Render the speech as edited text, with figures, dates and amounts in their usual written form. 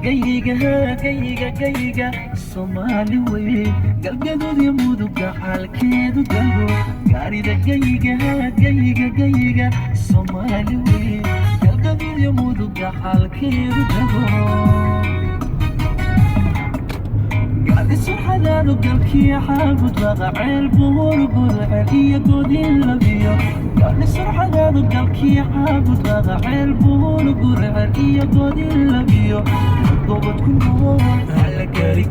Gayiga, gayiga, gayiga Soomaali weyn, Galgaduud iyo Muduga xaalkeedu dago. Gaarida gayiga, gayiga, gayiga Soomaali weyn, Galgaduud iyo Muduga xaalkeedu dago. Gaadhisurxadaadu galkii Xaabud Baqaceel Buur Gurcel iyo Godin Labiyo. Gaadhisurxadaadu galkii Xaabud Baqaceel Buur Gurcel iyo Godin Labiyo. Gobod ku nool hala gaari.